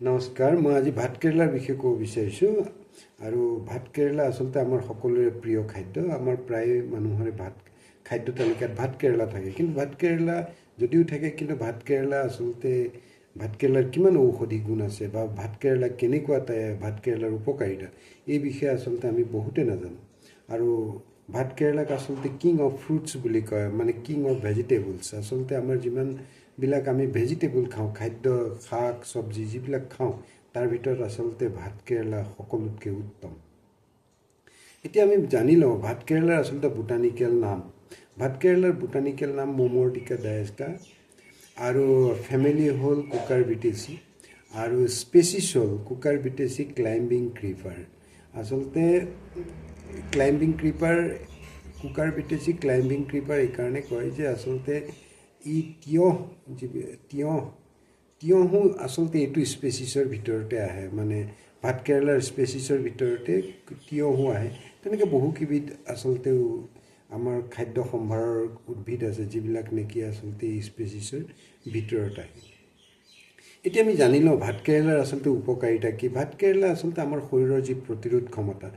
নমস্কাৰ, মই আজি ভাতকেৰেলাৰ বিষয়ে ক'ব বিচাৰিছোঁ। আৰু ভাতকেৰেলা আচলতে আমাৰ সকলোৰে প্ৰিয় খাদ্য। আমাৰ প্ৰায় মানুহৰে ভাত খাদ্য তালিকাত ভাতকেৰেলা থাকে। কিন্তু ভাতকেৰেলা যদিও থাকে, কিন্তু ভাতকেৰেলা আচলতে ভাতকেৰেলাৰ কিমান ঔষধি গুণ আছে বা ভাতকেৰেলা কেনেকুৱা, ভাতকেৰেলাৰ উপকাৰিতা, এই বিষয়ে আচলতে আমি বহুতে নাজানো। আৰু ভাতকেৰেলাক আচলতে কিং অফ ফ্ৰুটছ বুলি কয়, মানে কিং অফ ভেজিটেবলছ। আচলতে আমাৰ যিমানবিলাক আমি ভেজিটেবল খাওঁ, খাদ্য শাক চব্জি যিবিলাক খাওঁ, তাৰ ভিতৰত আচলতে ভাতকেৰেলা সকলোতকৈ উত্তম। এতিয়া আমি জানি লওঁ ভাতকেৰেলাৰ আচলতে বোটানিকেল নাম। ভাতকেৰেলাৰ বোটানিকেল নাম মমৰ্ডিকা ডায়েষ্কা আৰু ফেমিলি হ'ল কুকাৰবিটেচি আৰু স্পেচিছ হ'ল কুকাৰবিটেচি ক্লাইম্বিং ক্ৰিপাৰ। আচলতে ক্লাইম্বিং ক্ৰিপাৰ, কুকাৰবিটেচি ক্লাইম্বিং ক্ৰিপাৰ এইকাৰণে কয় যে আচলতে ই তিয়ঁহ, যি তিয়ঁহো আচলতে এইটো স্পেচিছৰ ভিতৰতে আহে, মানে ভাতকেৰেলাৰ স্পেচিছৰ ভিতৰতে তিয়ঁহো আহে। তেনেকৈ বহুকেইবিধ আচলতে আমাৰ খাদ্য সম্ভাৰৰ উদ্ভিদ আছে, যিবিলাক নেকি আচলতে এই স্পেচিছৰ ভিতৰত আহে। এতিয়া আমি জানি লওঁ ভাতকেৰেলাৰ আচলতে উপকাৰিতা কি। ভাতকেৰেলা আচলতে আমাৰ শৰীৰৰ যি প্ৰতিৰোধ ক্ষমতা,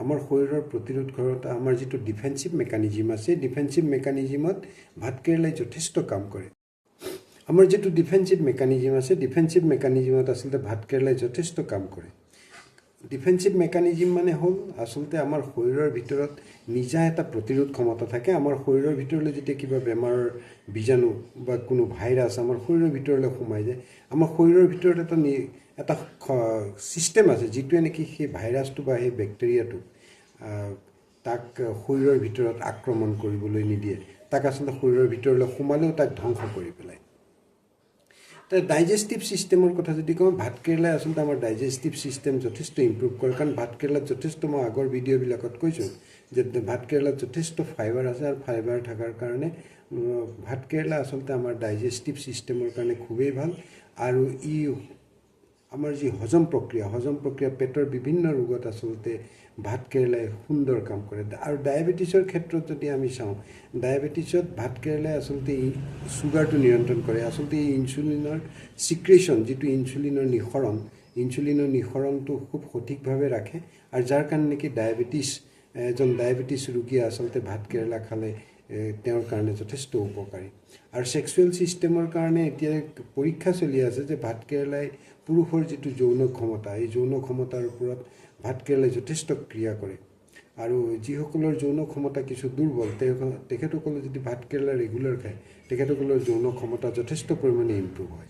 আমাৰ শৰীৰৰ প্ৰতিৰোধ ক্ষমতা, আমাৰ যিটো ডিফেন্সিভ মেকানিজিম আছে, ডিফেন্সিভ মেকানিজিমত ভাতকেৰেলাই যথেষ্ট কাম কৰে। আমাৰ যিটো ডিফেন্সিভ মেকানিজিম আছে, ডিফেন্সিভ মেকানিজিমত আচলতে ভাতকেৰেলাই যথেষ্ট কাম কৰে। ডিফেন্সিভ মেকানিজিম মানে হ'ল আচলতে আমাৰ শৰীৰৰ ভিতৰত নিজা এটা প্ৰতিৰোধ ক্ষমতা থাকে। আমাৰ শৰীৰৰ ভিতৰলৈ যেতিয়া কিবা বেমাৰৰ বীজাণু বা কোনো ভাইৰাছ আমাৰ শৰীৰৰ ভিতৰলৈ সোমাই যায়, আমাৰ শৰীৰৰ ভিতৰত এটা ছিষ্টেম আছে, যিটোৱে নেকি সেই ভাইৰাছটো বা সেই বেক্টেৰিয়াটো তাক শৰীৰৰ ভিতৰত আক্ৰমণ কৰিবলৈ নিদিয়ে, তাক আচলতে শৰীৰৰ ভিতৰলৈ সোমালেও তাক ধ্বংস কৰি পেলায়। ডাইজেষ্টিভ ছিষ্টেমৰ কথা যদি কওঁ, ভাতকেৰেলাই আচলতে আমাৰ ডাইজেষ্টিভ ছিষ্টেম যথেষ্ট ইম্প্ৰুভ কৰে। কাৰণ ভাতকেৰেলাত যথেষ্ট, মই আগৰ ভিডিঅ'বিলাকত কৈছোঁ যে ভাতকেৰেলাত যথেষ্ট ফাইবাৰ আছে আৰু ফাইবাৰ থকাৰ কাৰণে ভাতকেৰেলা আচলতে আমাৰ ডাইজেষ্টিভ ছিষ্টেমৰ কাৰণে খুবেই ভাল। আৰু ই আমাৰ যি হজম প্ৰক্ৰিয়া, হজম প্ৰক্ৰিয়া, পেটৰ বিভিন্ন ৰোগত আচলতে ভাতকেৰেলাই সুন্দৰ কাম কৰে। আৰু ডায়েবেটিছৰ ক্ষেত্ৰত যদি আমি চাওঁ, ডায়েবেটিছত ভাতকেৰেলাই আচলতে ই চুগাৰটো নিয়ন্ত্ৰণ কৰে। আচলতে এই ইনচুলিনৰ চিক্ৰেশ্যন, যিটো ইনচুলিনৰ নিঃসৰণ, ইনচুলিনৰ নিঃসৰণটো খুব সঠিকভাৱে ৰাখে আৰু যাৰ কাৰণে নেকি এজন ডায়েবেটিছ ৰোগীয়ে আচলতে ভাতকেৰেলা খালে তেওঁৰ কাৰণে যথেষ্ট উপকাৰী। আৰু ছেক্সুৱেল ছিষ্টেমৰ কাৰণে এতিয়া পৰীক্ষা চলি আছে যে ভাতকেৰেলাই পুৰুষৰ যিটো যৌন ক্ষমতা, এই যৌন ক্ষমতাৰ ওপৰত ভাতকেৰেলাই যথেষ্ট ক্ৰিয়া কৰে। আৰু যিসকলৰ যৌন ক্ষমতা কিছু দুৰ্বল, তেখেতসকলে যদি ভাতকেৰেলা ৰেগুলাৰ খায়, তেখেতসকলৰ যৌন ক্ষমতা যথেষ্ট পৰিমাণে ইম্প্ৰুভ হয়।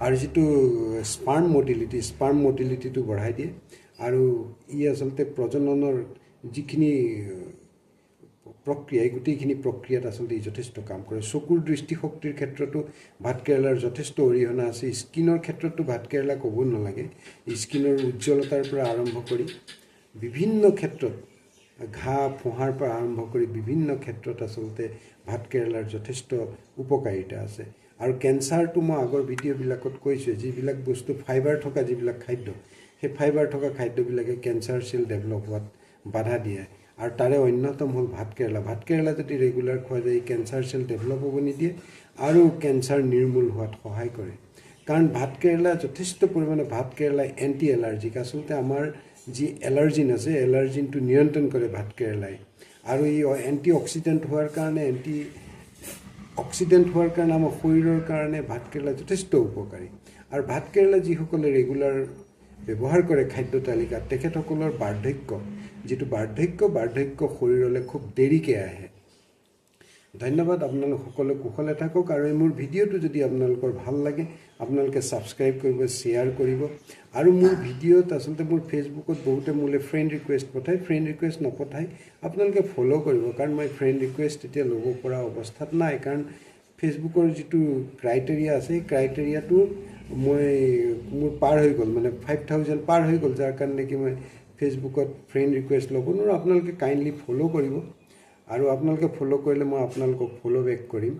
আৰু যিটো স্পাৰ্ম মটিলিটি, স্পাৰ্ম মটিলিটিটো বঢ়াই দিয়ে। আৰু ই আচলতে প্ৰজননৰ যিখিনি প্ৰক্ৰিয়া, এই গোটেইখিনি প্ৰক্ৰিয়াত আচলতে ই যথেষ্ট কাম কৰে। চকুৰ দৃষ্টিশক্তিৰ ক্ষেত্ৰতো ভাতকেৰেলাৰ যথেষ্ট অৰিহণা আছে। স্কিনৰ ক্ষেত্ৰতো ভাতকেৰেলা ক'ব নালাগে। স্কিনৰ উজ্জ্বলতাৰ পৰা আৰম্ভ কৰি বিভিন্ন ক্ষেত্ৰত, ঘাঁ ফোঁহাৰ পৰা আৰম্ভ কৰি বিভিন্ন ক্ষেত্ৰত আচলতে ভাতকেৰেলাৰ যথেষ্ট উপকাৰিতা আছে। আৰু কেঞ্চাৰটো মই আগৰ ভিডিঅ'বিলাকত কৈছোঁৱে, যিবিলাক বস্তু ফাইবাৰ থকা যিবিলাক খাদ্য, সেই ফাইবাৰ থকা খাদ্যবিলাকে কেঞ্চাৰ চেল ডেভেলপ হোৱাত বাধা দিয়ে। আৰু তাৰে অন্যতম হ'ল ভাতকেৰেলা। ভাতকেৰেলা যদি ৰেগুলাৰ খোৱা যায়, কেঞ্চাৰ চেল ডেভেলপ হ'ব নিদিয়ে আৰু কেঞ্চাৰ নিৰ্মূল হোৱাত সহায় কৰে। কাৰণ ভাতকেৰেলা যথেষ্ট পৰিমাণে, ভাতকেৰেলা এণ্টি এলাৰ্জিক। আচলতে আমাৰ যি এলাৰ্জিন আছে, এলাৰ্জিনটো নিয়ন্ত্ৰণ কৰে ভাতকেৰেলাই। আৰু ই এণ্টি অক্সিডেণ্ট হোৱাৰ কাৰণে আমাৰ শৰীৰৰ কাৰণে ভাতকেৰেলা যথেষ্ট উপকাৰী। আৰু ভাতকেৰেলা যিসকলে ৰেগুলাৰ ব্যৱহাৰ কৰে খাদ্য তালিকাত, তেখেতসকলৰ বাৰ্ধক্য, যিটো বাৰ্ধক্য, বাৰ্ধক্য শৰীৰলৈ খুব দেৰিকৈ আহে। ধন্যবাদ। আপোনালোক সকলো কুশলে থাকক। আৰু এই মোৰ ভিডিঅ'টো যদি আপোনালোকৰ ভাল লাগে, আপোনালোকে ছাবস্ক্ৰাইব কৰিব, শ্বেয়াৰ কৰিব। আৰু মোৰ ভিডিঅ'ত আচলতে মোৰ ফেচবুকত বহুতে মোলৈ ফ্ৰেণ্ড ৰিকুৱেষ্ট পঠায়। ফ্ৰেণ্ড ৰিকুৱেষ্ট নপঠায়, আপোনালোকে ফ'ল' কৰিব। কাৰণ মই ফ্ৰেণ্ড ৰিকুৱেষ্ট এতিয়া ল'ব পৰা অৱস্থাত নাই। কাৰণ ফেচবুকৰ যিটো ক্ৰাইটেৰিয়া আছে, সেই ক্ৰাইটেৰিয়াটো মোৰ পাৰ হৈ গ'ল, মানে 5,000 পাৰ হৈ গ'ল, যাৰ কাৰণে নেকি মই ফেচবুকত ফ্ৰেণ্ড ৰিকুৱেষ্ট ল'ব নোৱাৰোঁ। আপোনালোকে কাইণ্ডলি ফ'ল' কৰিব আৰু আপোনালোকে ফ'ল' কৰিলে মই আপোনালোকক ফ'ল' বেক কৰিম।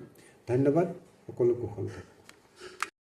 ধন্যবাদ। সকলো কুশল থাকক।